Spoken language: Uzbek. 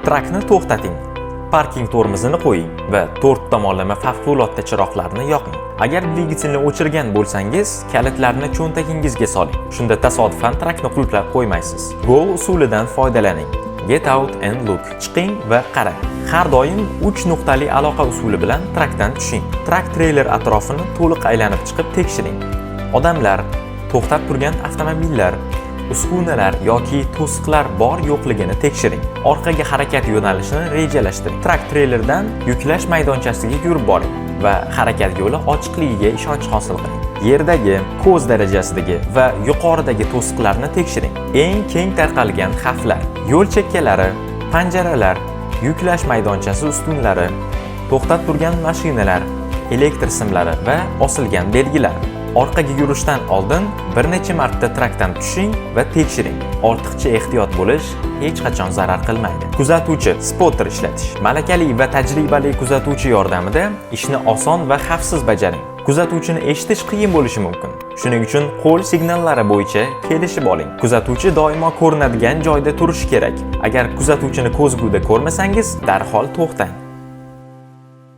Trakni to'xtating. Parking tormozini qo'ying va to'rt tomonlama favqulodda chiroqlarni yoqing. Agar dvigatelni o'chirgan bo'lsangiz, kalitlarni cho'ntagingizga soling. Shunda tasodifan trakni qulflab qo'ymaysiz. GOAL usulidan foydalaning. Get out and look. Chiqing va qarang. Har doim 3 nuqtali aloqa usuli bilan trakdan tushing. Trak treyler atrofini to'liq aylanib chiqib tekshiring. Odamlar, to'xtab turgan avtomobillar, uskunalar yoki to'siqlar bor yo'qligini tekshiring. Orqaga harakat yo'nalishini rejalashtiring. Trak treylerdan yuklash maydonchasiga yurib boring va harakat yo'li ochiqligiga ishonch hosil qiling. Yerdagi, ko'z darajasidagi va yuqoridagi to'siqlarni tekshiring. Eng keng tarqalgan xavflar: yo'l chekkalari, panjaralar, yuklash maydonchasi ustunlari, to'xtab turgan mashinalar, elektr simlari va osilgan belgilar. Orqaga yurishdan oldin bir necha marta trakdan tushing va tekshiring. Ortiqcha ehtiyot bo'lish hech qachon zarar qilmaydi. Kuzatuvchi, spotter ishlatish. Malakali va tajribali kuzatuvchi yordamida ishni oson va xavfsiz bajaring. Kuzatuvchini eshitish qiyin bo'lishi mumkin. Shuning uchun qo'l signallari bo'yicha kelishib oling. Kuzatuvchi doimo ko'rinadigan joyda turishi kerak. Agar kuzatuvchini ko'zguda ko'rmasangiz, darhol to'xtang.